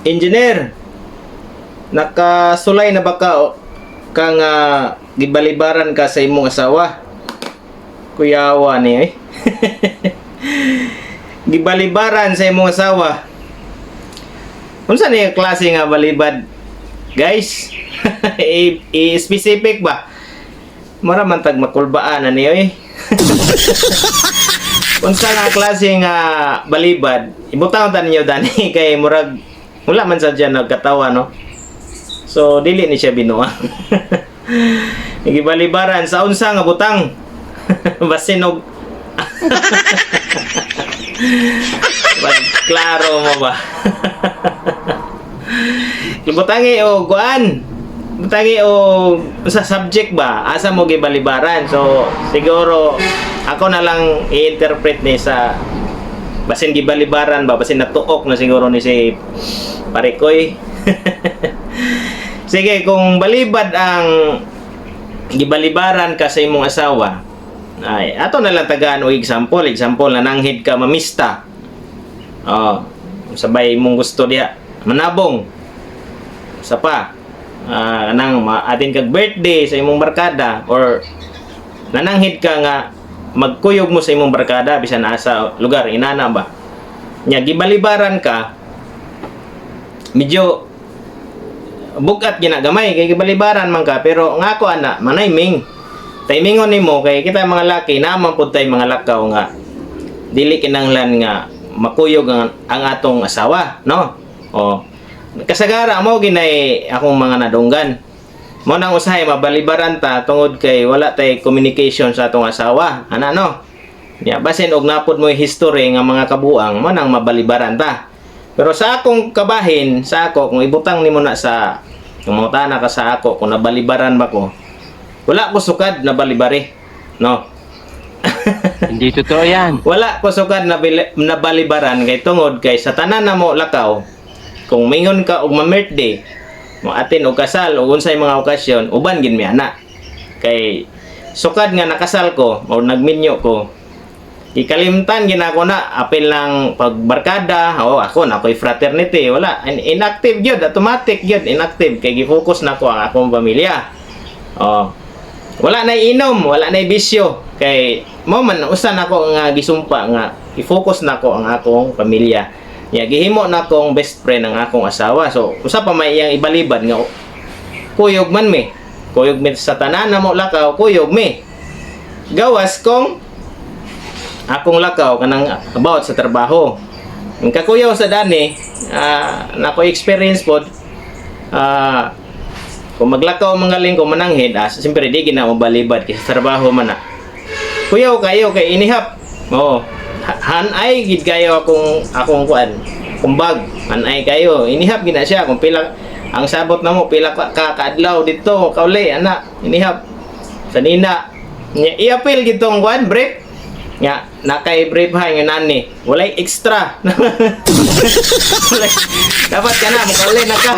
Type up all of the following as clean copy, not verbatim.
Engineer, nakasulay na ba ka ka nga gibalibaran ka sa imong asawa? Kuyawa ni eh. Gibalibaran sa imong asawa. Unsa ni nga klase nga balibad? Guys, i-specific ba? Mura man tag makulbaan na niyo eh. Unsa nga klase nga balibad? Ibutang ta ninyo dani kay murag wala man sa dyan nagkatawa, no? So dili ni siya binuang. Gibalibaran sa unsa nga butang? Basin og Bag, klaro mo ba? Ibutangi o kuan. Butangi o sa subject ba? Asa mo gibalibaran? So siguro ako na lang i-interpret ni sa basin gibalibaran ba, basin natuok na siguro ni si Parikoy. Sige, kung balibad ang gibalibaran ka sa imong asawa, ay ato na lang tagaan og example, example nananghid ka mamista. Oh, sabay imong gusto diha, manabong. Sa pa, kanang ma-attend kag birthday sa imong barkada or nananghid ka nga magkuyog mo sa imong barkada bisan asa lugar inana ba. Nya gibalibaran ka, medyo bugat ginagamay kay gibalibaran man ka, pero nga ako ana manay-ming timingon nimo kay kita mga laki naman pud tay mga lakaw nga dili kinahanglan nga makuyog ang atong asawa, no? O kasagara mo ginay akong mga nadunggan mo nang usahay mabalibaran ta tungod kay wala tay communication sa atong asawa ana, no? Nya basin og napod mo history nga mga kabuang mo nang mabalibaran ta. Pero sa akong kabahin, sa ako, kung ibutang nimo na sa kung mangutana ka sa ako kung nabalibaran ba ko, wala ko sukad na balibari, no? Hindi totoo yan. Wala ko sukad na nabalibaran kay tungod kay sa tanan na mo lakaw, kung mingon ka og ma-birthday, mo atin og kasal o unsay mga okasyon, uban gin mi ana. Kay sukad nga nakasal ko o nagminyo ko, ikalimtan ginako na apil lang pagbarkada o ako na ako'y fraternity, wala, inactive gyud, automatic gyud inactive kay gi-focus na ko ang akong pamilya. Oh, wala na inom, wala na bisyo kay mo man usa nako nga gisumpa nga i-focus nako ang akong pamilya. Nya gihimo na akong best friend ang akong asawa, so usa pa may iyang ibalibad nga kuyog man mi, kuyog mi sa tanan na mo lakaw, kuyog mi gawas kong akong lakaw kanang about sa trabaho. Ang kakuyaw sa dani, nako experience pod, kung maglakaw mga kung mananghid, siyempre di gina mo balibad kay sa trabaho man na. Kuyaw kayo kay inihap. Oo. Hanay gid kayo akong akong kuan. Kumbag, hanay kayo. Inihap gina siya kung pila ang sabot na mo, pila ka kaadlaw dito kauli ana inihap sa nina. Nya i-appeal gitong kuan brief nga nakay brief ha nga nani walay extra. Dapat ka na mukauli na ka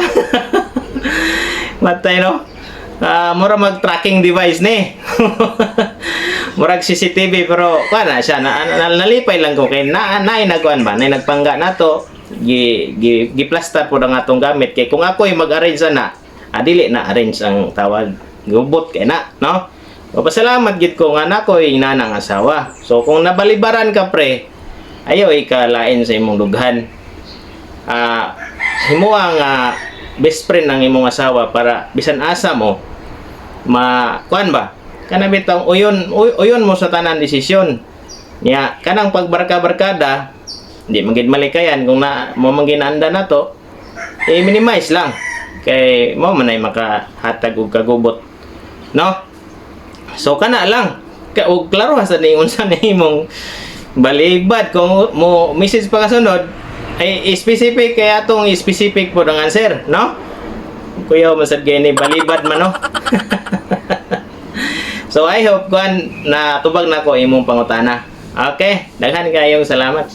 matay, no? Mura mag tracking device ni, murag CCTV, pero kuan na siya na, nalipay lang ko kay na naay nagkuan ba, nay nagpangga nato, gi gi giplastar po ang atong gamit kay kung ako'y mag-arrange na, dili na arrange ang tawag, gubot kay na, no? O, pasalamat gid ko nga nakoy inanang asawa. So kung nabalibaran ka, pre, ayaw ikalain sa imong dughan. Himo ang best friend ng imong asawa para bisan asa mo ma kuan ba, kana bitong uyon uyon mo sa tanan desisyon nya kanang pagbarka-barkada di man gid malikayan kung na mo man ginaanda na to, i-minimize lang kay mo man ay makahatag og kagubot, no? So kana lang ka og klaro sa ni unsa ni imong balibad. Kung mo message pa kasunod ay specific kay atong specific po ang answer, no? Kuya man sad gani balibad man, no? So I hope kuan na tubag na ko imong pangutana. Okay, daghan kayong salamat.